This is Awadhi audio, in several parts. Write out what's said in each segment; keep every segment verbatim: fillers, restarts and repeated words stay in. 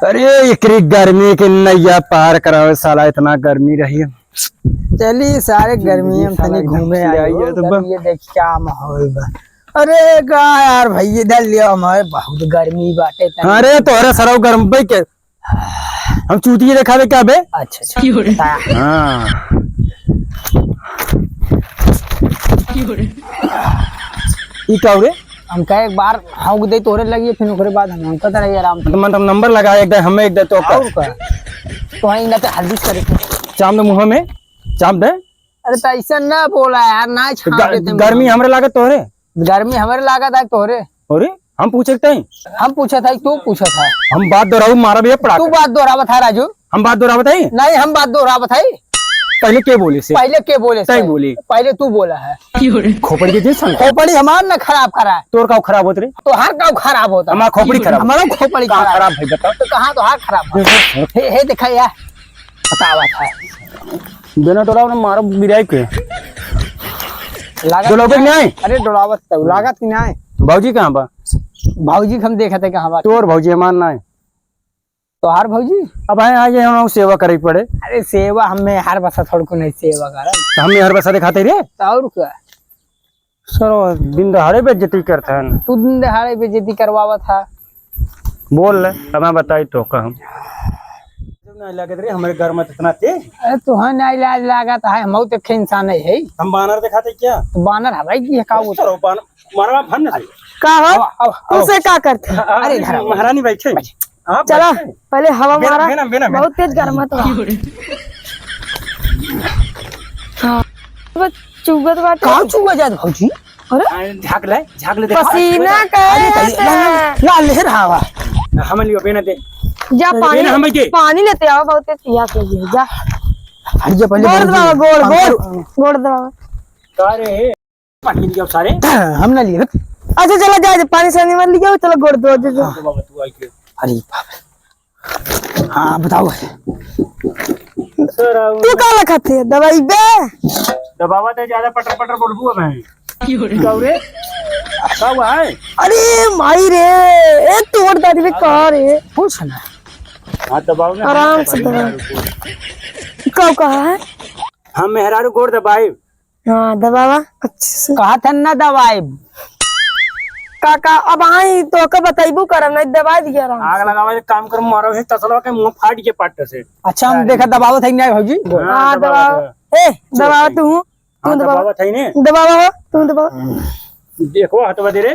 अरे, एकरी गर्मी के नैया पार करावे साला, इतना गर्मी रही। चली सारे गर्मी में तनी घूमे आई हो, ये देख क्या माहौल बा। अरे का यार भाई, इधर लियो, हमारे बहुत गर्मी बाटे तनी। अरे तोहरा सरऊ गर्म भाई के, हम चूतिया देखावे क्या बे? अच्छा, अच्छा। हाँ। ई का हो रे? हमका एक बार हौंक दे तोहरे लगिए, फिर ओकरे बाद हम हौंकत रही आराम से। तो मन, तुम नंबर लगा एक दे, हमें एक दे तो का? और का? तो वहीं ना तो हल्दी करे। चाम दे मुँह में, चाम दे। अरे तो ऐसा ना बोला यार, ना छाप ग-, देते गर्मी मुँह में। हमरे लागत तोहरे? गर्मी हमरे लागत है तोहरे। अरे हम पूछे के तई? हम पूछत है, तू पूछत है। हम बात दोहराऊ, मारा भैया पड़ा तू के। बात दोहरावत है राजू। हम बात दोहरावत है? नहीं, हम बात दोहरावत है। पहले के बोले से? पहले के बोले तय से? बोली। पहले तू बोला है। खोपड़ी के दिन संग। खोपड़ी हमार ना खराब करा। तोर का खराब होत रे? तोहार का खराब होता? हमार खोपड़ी खराब। हमारा खोपड़ी का खराब। खराब है बता? तो कहाँ तोहार खराब है? हे, हे देखा यार, बतावा था। बिना डोलाव ने मारो गिराई के। लागत डोलावे कि नहीं? अरे डोलावत तो लागत कि नहीं? भौजी कहाँ बा? भौजी के हम देखत है कहाँ बा? तोर भौजी हमार ना है। तोहार भौजी? अब आए, आए, हम सेवा करे पड़े। अरे सेवा हमें हर बसा थोड़ को नहीं सेवा करब। तो हमें हर बसा दिखाते रे। तो और क्या? सर, दिन दहाड़े बेइज्जती करत हन। तू दिन दहाड़े बेइज्जती करवावत है। बोल ले, तब मैं बताई तो कहम। जब नहीं लागत रे, हमारे घर में इतना तेज। अरे तोहर नहीं लाज लागत है, हम तो एक इंसान है। हम बानर दिखाते क्या? तो बानर हवाई की है का वो? चलो बानर, मारवा भन से। का हो? आओ, आओ, आओ। उसे का करते? आ, आ, अरे अरे, धरा। महारानी बैठे। आप चला, बैठे। पहले हवा बेना, मारा। बेना, बेना, बेना। बहुत तेज गरमात बा। हाँ। बस चुगत बाटे। का चुआ जात भौजी? अरे? आ, झाँक ले, झाँक ले, देखा। पसीना अरे, का अरे, ला, ला, ला, ले रहा बा। हम लियो, बेना दे। जा अरे, पानी, बेना, हम दे। पानी लेते आओ, बहुत तेज पियास लगी है, जा। हट जा पहले गोड़ भौजी। दबावा, गोड़, हम गोड़, करो। गोड़ दबावा। का रे? पानी लियो सारे। हम ना लिए। अच्छा, चला, जा, जा, पानी सानी मत लियो, चला, गोड़ दो, जा, जा। हाँ। बाबा, तू आई के। अरे बाप रे। हाँ, बताओ। सर, आओ। तू का लखत है? दवाई बे? दबावा तो ज्यादा पटर पटर बोलबू अब हैं। का रे? का हुआ है? अरे माई रे, ए तोड़ दादी बे का रे? कुछ ना। हाँ, दबाओ ना। आराम से दबाओ। का कहा है? हम मेहरारू गोड़ दबाई। हाँ, दबावा अच्छे से। कहा था ना दबाई। काका, अब आई तो के बताइबू करम, नहीं दबा दिया आराम आग से। लगावा, एक काम कर, मारो है तसलवा के मुंह फाट के पट्ट से। अच्छा, हम देखा दबावत है नहीं भौजी? हाँ, हाँ, दबावा। दबावा। ए, दबावा तू। तू हाँ, दबावा। दबावत है ने। दबावा हो, तू दबावा। देखो, हटवा दे रे।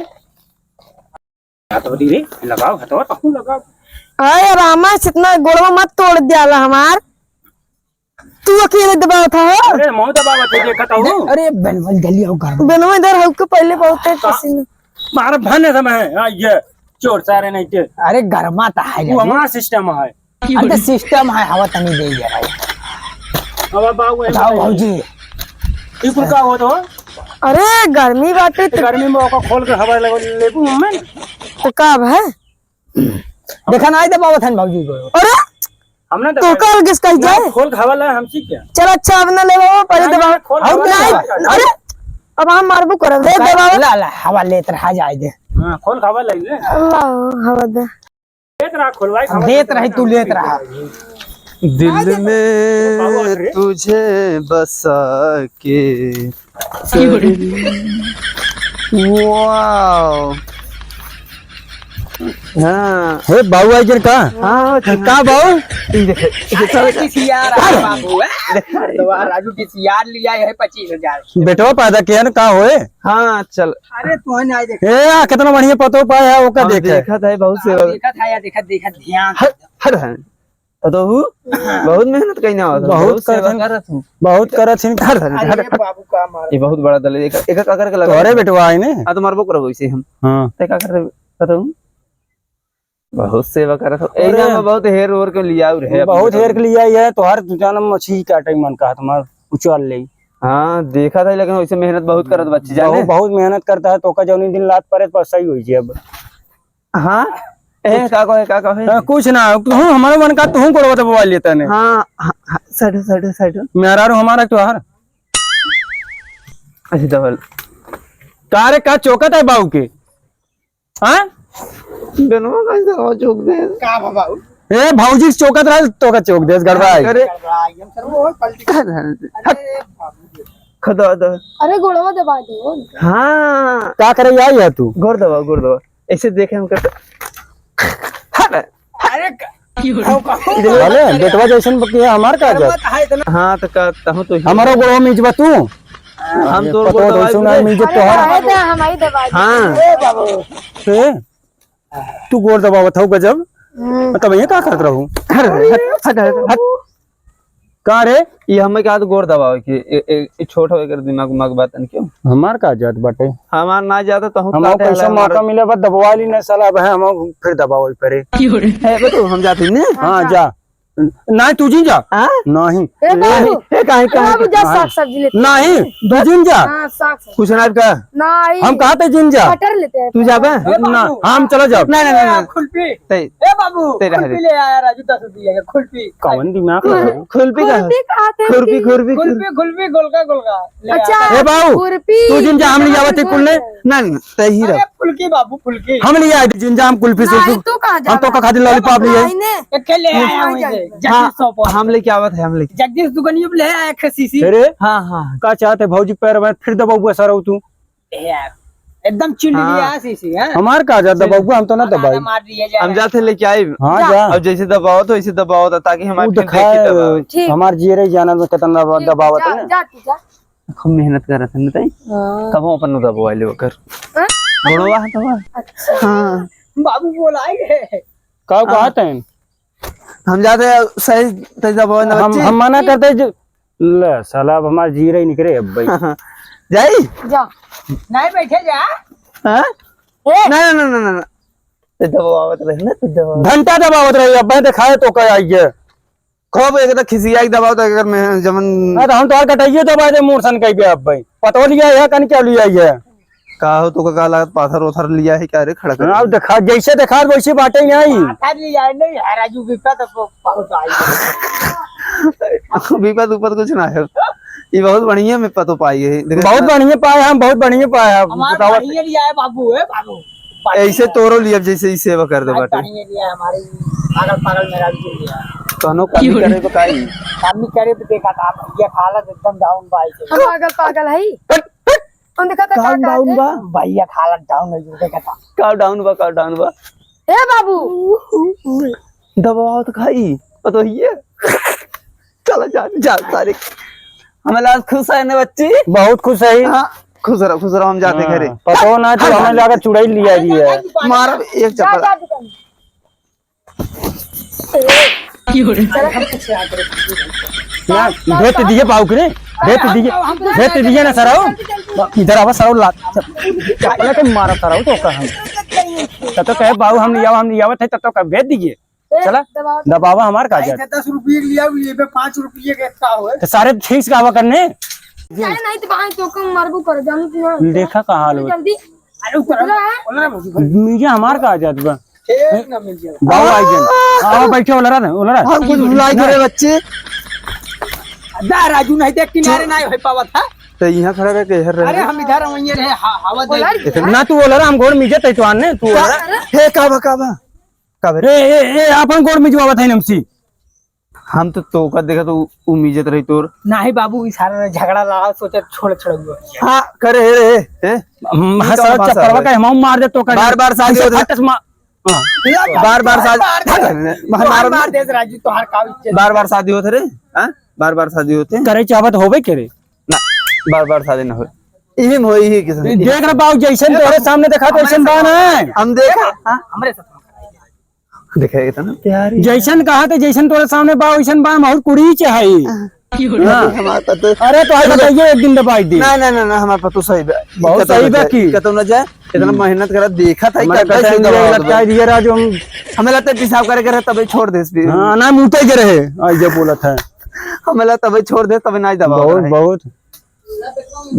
हथवा दी रे, लगाओ हथवा, कहूँ लगाओ। अरे रामा, इतना गोड़वा मत तोड़ दियाला हमार। तू अकेले दबावत हो? अरे, मऊ दबावत है, देखत हूँ। अरे, बनवल गली हो घर में। बनवल इधर हो के पहले बहुत तेज का? पसीना। मार भन समय है, हाँ, ये चोर सारे नहीं के। अरे, गरमा तो है वो लगी। हमारा सिस्टम है। अरे, तो सिस्टम है, हवा तनी दे यार। अब बाबू, बताओ भौजी। ई कुल का होत हो? अरे, गर्मी बाटे तो तो गर्मी में ओका खोल के हवा लगा लेबू हमें। तो का अब है? देखा ना, आई दबावत हन भौजी को। अरे, हम ना तो दबावत। कल किस कही ना, जाए? खोल के हवा ला, हम सीख क्या? चल अच्छा, अब ना लेबो, पहले नहीं, दबाओ। नहीं, खोल हम हवा नहीं, ला। अरे, अब हम मारबो करब। दे दबाओ। ला, ला, हवा लेत रहा, जाए दे। हाँ, खोल के हवा ला ले। ला, हवा दे। लेत रहा, खोलवाई, हम देत रही, तू लेत रहा। दिल में तुझे बसा के। वाओ। हाँ। हे बाबू आई जन का? हाँ, का बाबू? ई देखे, ई देखे, अरे, किसियार है बाबू, हैं? तो राजू किसियार लिया है पच्चीस हजार। बेटवा पैदा किया ना, का होए? हाँ, चल। अरे, तू नहीं देखे। ए, आ, कितना बढ़िया पतो पाया है, ओका हम देखे। देखत है, बहुत से हाँ, देखत है या देखत, देखत ध्यान से। हट, हट है। पतोहू, हाँ। बहुत मेहनत कइना होत है, बहुत बहुत सेवा करत हूँ। बहुत करत हूँ। हट, हट, अरे हट, हट। बाबू का मार। ये बहुत बड़ा दल है, एक, एक, एक करके लगा। तोहरे बेटवा है ने? हाँ, तो मारबो करबो इसे हम। हाँ। ते का करबो, पतोहू? बहुत सेवा करत हो। अरे। एइजा में बहुत हेर ओर के लियाऊ रहे, बहुत हेर के लियाई है, तोहार दू चार मछली काटे मन कहा, तुम्हार उचल ले। हाँ, देखा था, लेकिन वैसे मेहनत बहुत करत बच्ची जाने। बहुत, बहुत मेहनत करता है, तो का जौनी दिन लात परे, पर सही होई जी अब। हाँ? ए, का कहे, का कहे? हाँ, कुछ ना, तू हमारे मन का, तू गोड़वा दबवा लेता ने। हाँ, हाँ, हाँ, साइड, साइड, साइड। मेहरारू हमारा तोहार। अच्छा, डबल। का रे, का चौकत है बाऊ के? हाँ? बेनवा कैसे हो चुक दे? का बा बाऊ? ए, भौजी चोकत रहल, तोका चोक देस गड़बड़ाई। अरे। अरे बाबू। खुदा, खुदा। अरे गोड़वा दबा दे। हाँ। का करे आई है तू? गोड़ दबा, गोड़ दबा। ऐसे देखे हम करते। हट। अरे क-, इधर भले, बेटवा जैसन बतिया, हमार का जात? हाँ, तो का, तहूँ तो ही। हमारो गोड़वा में इजबा तू? हम तोर पतो गोड़ दबाई जैसन दे। ना में इज्जत अरे तोहार। दबाए दे, हम आई दबाए दे। हाँ। ए बाबू। ए? तू गोड़ दबावत हऊ गजब। हम्म। तब ये का करत रहू? हट, हट, हट, हट। का रे? ये हमें क्या तो गोड़ दबावे के, ए, ए, ए छोट हो, एकर दिमाग उमाग बात न क्यों? हमार का जात बाटे? हमार ना जात तो हम हम काटे कैसा हला मौका हमारा। मिले बस दबवा ली ना साला, अब है हम फिर दबावे पड़े। है बे तू, हम जाते ने? हाँ, जा। नहीं, तू जिन जा। हाँ? नहीं। ए बाबू, ए, काहे, ए काहे, बाबू, जा काहे? साग सब्जी लेते हैं। नहीं, तू जिन जा। हाँ, साग सब्जी। कुछ ना का? नहीं। हम कहा थे जिन जा। मटर लेते हैं। तू जाबे? ए बाबू। ना, हम चला जाओ। नहीं, नहीं, नहीं, नहीं। खुलपी। ते-, ए बाबू, तेरे खुलपी हरे। ले आया राजू, दस रुपया का खुलपी। कौन दिमाग है? खुलपी का? खुलपी कहा थे खुरपी, कि? खुरपी, खुरपी। खुलपी, खुलपी, गोलका, गोलका। ले अच्छा, आया। ए बाबू, खुरपी। तू जिन जा, हम ले जावत है कुल ने। नहीं, नहीं, तही रह। अरे फुलकी बाबू, फुलकी। हम ले आए जिन जा, हम कुल्फी नहीं, सुल्फी। तू कहाँ हम तो जाना? का खातिर लॉलीपॉप ले आए। नहीं, नहीं। एक ले आया नहीं, वहीं से। नहीं। जगदीश हाँ, शॉप पर। हम लेके आवत है, हम लेके। जगदीश दुकानियों पे ले आया एक शीशी। अरे, हाँ, हाँ। का चाहते भौजी पैर में फिर दबाऊ सर तू? ए यार, एकदम चिल्ली हाँ। लिया शीशी, हाँ? हमार का जा दबाऊ, हम तो ना हमारा दबाई। मार दिया जा हम रहा है। जाते लेके आए। हाँ, जा। जा। अब जैसे दबाओ तो ऐसे दबाओ तो, ताकि हमारे वो फिर दिखाए, देखे दबाओ। ठीक। हमार जियरे जाना में कितना दबा-, ठीक, दबावत जा, है ना। जा तू, जा। खूब मेहनत करत है, बताई? हाँ। कबो अपन दबवा ले ओकर। हाँ? गोड़वा है तो बा। अच्छा। हाँ। बाबू बोलाए है। का हाँ। बात है? हम जाते हैं, सही, सही दबवा ना हम, बच्ची। हम मना करते हैं जो, ले साला, अब हमार जीरा ही निकले अब भाई। जाई? जा। नहीं बैठे जा। हाँ? ए। ना, ना, ना, ना, ना। ते दबावत रहे ना, ते दबावत। घंटा दबावत रही, अब भाई दिखाए तो क्या आई है? खूब एक तो खिसिया के दबाओ तो अगर मैं जमन हाँ, तो हम तो और कटाइए दबा दे मोर सन कह के अब भाई। पतवा लिया है, कन क्या लिया है? का हो, तो का लागत पाथर ओथर लिया है क्या रे, खड़ा कर? हाँ, अब देखा, जैसे देखा वैसे बाटे ही नहीं। पाथर लिया है नहीं, है राजू, विपत तो बहुत आई है। विपत उपत कुछ ना है, ये बहुत बढ़िया में पतो पाई है। देखा बहुत ना? बढ़िया पाए हम, बहुत बढ़िया पाए हम। हमार बताओ। बढ़िया लिया है बाबू, है बाबू। ऐसे तोरो लिया, जैसे ही सेवा कर दे आज बाटे। पानी में लिया हमारे पागल, पागल मेरा भी लिया। तनो कमी करे तो काई? कमी करे तो देखा था, भैया का हालत एकदम down बा ऐसे। हम पागल, पागल है। हट, हट। हम देखा था का का down है? बा? भैया का हालत down है, देखा था। का down बा, का down बा? ए बाबू। दबाओ तो खाई, पतो ही है। चला जा, जा सारे। हमें लाज खुश है ना बच्ची? बहुत खुश है। हाँ, खुश रहो, खुश रहो, हम जाते हाँ, घरे। पतो ना तो हमें जाकर चुड़ैल लिया दिया है। मारब एक जा, चप्पल। जा दुकान। ना, भेज दिए बाबू के रे, भेज दिए, भेज दिए ना सराऊ। इधर आवा सराऊ, ला, चप्पल के मारा सराऊ तो कहा। तब तो कहे बाबू हम नहीं आवा, हम नहीं आवत है, तब तो कहे भेज दिए। ए, चला, दबाओ। दबावा हमार का जात। दस रुपये के लिया, ये पे पाँच रुपये के का हो? तो सारे ठीक से गावा करने। अरे नहीं तो भाई, तो कम मारबू कर, जानू कि ना? देखा का हाल हो। जल्दी। अरे ऊपर उतरा है। बोला ना भौजी। मिर्जा हमार का जात बा। ए, ना मिर्जा। बाबू आई जन। आओ बैठे, ओलरा ना, ओलरा। हम कुछ भुलाई ना। गए बच्चे। दा राजू नहीं देख किनारे ना हो पावा था। तो यहाँ खड़ा रह के हर रहे। अरे हम इधर वहीं रहे, हा-, हवा दे। ना तू ओलरा, हम गोड़ मिर्जा तै तो आने, तू ओलरा। हे का बा, का बा? का बे? ए, ए, ए, आपन गोड़ मिजवावत है नमसी। हम तो तोका देखा तो उ-, उम्मीद रही तोर। नाही बाबू, ई सारा झगड़ा लड़ा सोचे छोड़ छोड़ हुआ। हाँ, करे हे रे। हैं? हम, ई हाँ, कौन सारा भाषा चप्पलवा है? का हम मार दे तो का बार बार शादी होत है। फटस मार। हाँ। बार बार शादी। बार बार। मार, मार, मार दे राजू, तोहार का इज्जत। बार बार शादी होत है रे? हाँ? बार बार शादी होत है? करे चाहत होबे करे। ना, बार बार शादी ना हो। इही में हो, इही के संग। देख रहा बाबू, जैसन तोरे सामने देखा तो वैसन बान है। हम देखा। हाँ, हमरे साथ। देखे इतना प्यारी। जैसन कहा तो जैसन तोरे सामने बा, वैसन बा, बहुत कुड़ी चाही। हाँ। हमार पतो। अरे तो आज बताइए, एक दिन दबाई दे। ना, ना, ना, ना, हमार पतो सही बा। बहुत कतौ सही ना बा जाए, की। कतौ ना जाए, इतना हम्म। मेहनत करा, देखा था, हमारे कतौ कतौ से नहीं दबावत लटकाई बा। दिए राजू, हम हमें लगता है पेशाब करे करे तबे छोड़ देस फिर। हाँ, ना मुते के रहे, आज ये बोलत है। हमें लगता तबे छोड़ देस, तबे ना दबावत बहुत, रहे। बहुत।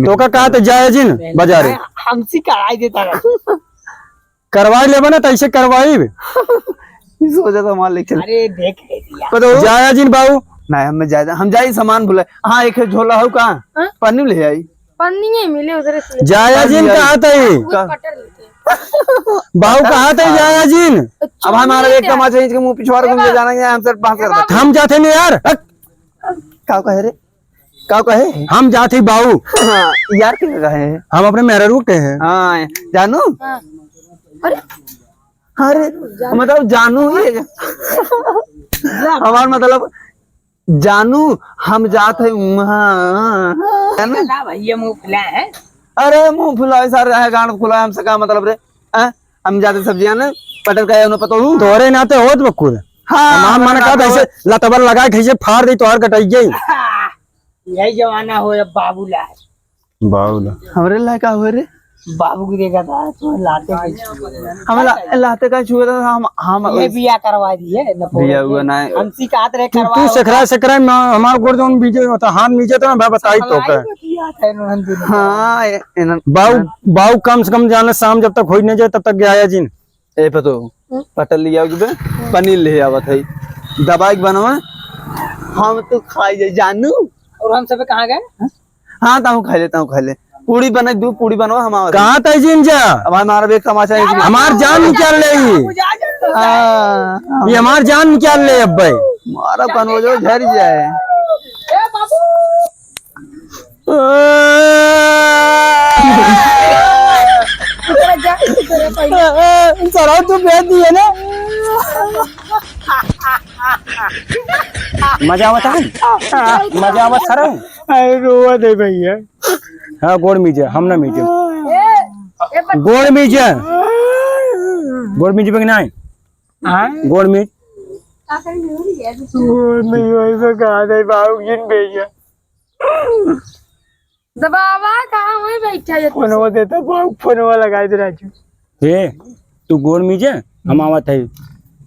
तो का कहा तो जाए जिन बाजारे। हमसी कराई देता रहा। करवाई लेबा ना, तो ऐसे करवाई। ई सोचा था हमार लेके चल। अरे, देख ले दिया। पता हो? जाया जिन बाबू। नहीं, हमें जायदा, हम जाई सामान भुलाए। हाँ, एक झोला हो कहाँ? हाँ? पन्नी ले आई। पन्नी नहीं मिली उधर से। जाया जिन कहा था ये? वो का? कटर लेते हैं। बाऊ कहा थे जाया जिन। अब हमारा एक कमा चाहिए, इसके मुंह पिछवाड़ घूम के जाना है, हम सर पास कर देते। हम जाते नहीं यार। हट। का कहे रे? का कहे? हम जाते बाऊ। हाँ, यार के कहे? हम अपने मेहरारू के हैं। हाँ, जानू? हाँ। अरे, अरे, मतलब जानू ही है। हमार मतलब जानू, हम जात है वहाँ। है ना? का भैया मुंह फुला है? अरे मुंह फुलाए सारे, रहे गांड फुलाए, हमसे का मतलब रे? हैं? हम जाते सब्जियां ने पटक के उन्हें पता हूँ। तोरे नाते होत बकुल। हाँ, हमार मन हमारे का नाते कैसे होत। लतबर लगा कैसे फाड़ दे तोहर कटाई गई। यही जमाना हो अब बाबूलाल। बाबूलाल। हमरे लायक का हुए रे? बाबू की देखा था तो लाते कैसे छुए थे? हम ला-, लाते का छुए था हम, हम ये बिया करवा दिए न पूरे बिया हुआ के। ना। हम सिकात रहे तू, करवा तू होता। सकरा, सकरा में हमार गोड़ जौन बीजे होता, हाथ नीचे तो मैं बताई तो का। हाँ, ए-, एनन-, बाऊ, एनन- बाऊ कम से कम जाने शाम जब तक होई नहीं जाए तब तक गया जिन। ए पतो, हम्म। पटल लिया के बे, पनीर ले आवत है। दबाई के बनवा, हम तो खाई जाए जानू। और हम सब कहाँ गए? हाँ, ताऊ खा ले, ताऊ खा ले। पूड़ी बने, दू पूड़ी बनवा, हम आवत है। कहाँ तय जिन जा? अब हमारा भी एक तमाशा है। हमार जान निकाल ले ई। हाँ। ये हमार जान निकाल ले अब भाई। मारा बनवा जो झर जाए। ए बाबू। सरऊ तू भेज दिए ना। मजा आवत है? मजा आवत सरऊ? अरे रोवा दे भैया। हाँ, गोड़ मीजे, हम ना मीजे। गोड़ मीजे। गोड़ मीजे बे कि नहीं? हाँ? गोड़ मीज। गोड़ मीज वही से कहा दे बाबू जिन भैया। दबावा कहाँ हुई बैठा है तू? फोनवा देता बाबू, फोनवा लगाई दे राजू। हे, तू गोड़ मीजे, हम आवत है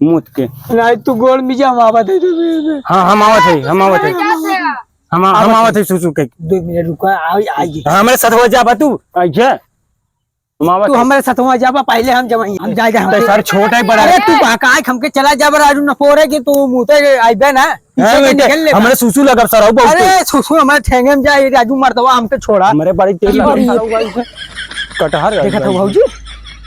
मूत के। नहीं, तू गोड़ मीजे, हम आवत है। हाँ, हम आवत है, हम आवत है। हम, हम आवत है सुसु के। दो मिनट रुका, आई, आई। हाँ, हमरे साथ हो जाबा तू, आइए। हम आवत तू है। हमरे साथ हो जाबा, पहले हम जवाई, हम जाए, जाए, हम तो सर छोटा ही बड़ा अरे है। तू बहकाए हमके चला जाबा राजू, न पोरे के तू मूते आइबे ना। पीछे हाँ, के बेटे, निकल ले। हमरे सुसु लगब सर, बहुत अरे, सुसु हमरे ठेंगे में जाए, राजू मर्दवा हमके छोड़ा। हमरे बड़ी तेज अरे, लगब अरे, सर, बहुत कटहर देखा था भौजी।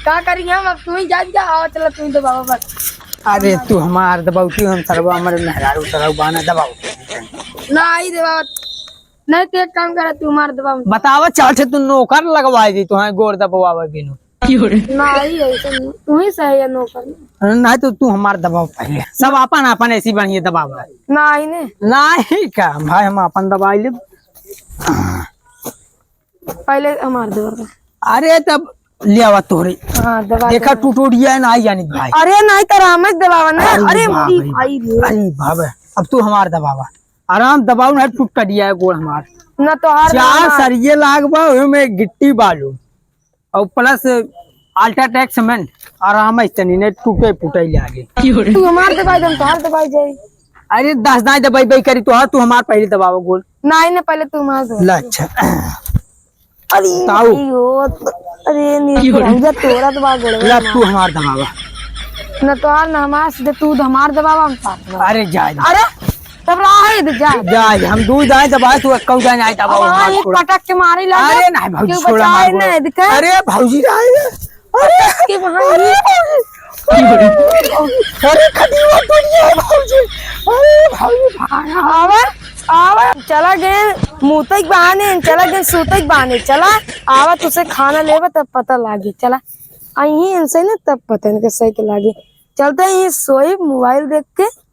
का करी हम, अब तू ही जा, जा, आओ, चला, तू ही दबावा बस। अरे, तू हमार दबाऊ, तू हम सरवा, हमरे मेहरारू सरऊ बाना दबाऊ। ना, आई दबावा। नहीं, तो एक काम करा, तू हमार दबावा। बतावा, चार ठे तू नौकर लगवाए दी, तू हाँ गोड़ दबवावे बिनु। नहीं, ऐसे नहीं। तू ही सही है नौकर। नहीं तो तू हमार दबाव पहले। सब आपन आपन ऐसी बढ़िया दबाव है। नहीं ने। नहीं का भाई, हम आपन दबाई लेब। पहले हमार दबाव। अरे तब ले आवा तोरे। हाँ, दबा देखा दे। टुटोड़िया है ना, आई जानी भाई। अरे नहीं तो राम दबावा ना। अरे अरे बाप रे। भाई रे। अरे बाप रे। अब तू हमार दबावा। आराम दबाव ना, टूट का दिया है गोड़ हमार। ना तो हार चार ना हमार। सरिये लाग बा, ओमे गिट्टी बालू। और plus Ultratech cement, आराम है, इतनी ने टूटे फूटे लागे। तू हमार दबाई दे, हम तोहार दबाई जाई। अरे दस दाई दबाई बाई करी तोहार, तू हमार पहले दबावा गोल। नहीं, नहीं, पहले तू हमार दबाई। ला, अच्छा। अरे ताऊ। भाई हो, अरे नीचे रह जा, तोरा दबा गोल ला, ना। तू हमार दबावा। ना तोहार, ना हमार, सीधे तू हमार दबावा, हम साथ में। अरे जा, जा। अरे तब रहा है, जा। जा, हम दू दाई दबाए, तू एक दाई नहीं दबावा, अब हाँ, हमार एक छोड़ा। पटक के मारे लगा। अरे नहीं भौजी, क्यों छोड़ा बचाए हमार ना, गोल। दिखा। अरे भौजी, नहीं। अरे, के वहाँ अरे, ये भौजी। अरे, अरे, खटिया दुनिया है, भौजी। अरे, भौजी, भागा। आवा, आवा, चला गए, मुतई के बहाने, चला गए, सुतई के बहाने, चला। आवा, तुसे खाना लेबे, तब पता लागे, चला। आ, यहीं इनसे ना, तब पता इनके सही के लागे। चलते हैं, यहीं सोई, mobile देख के।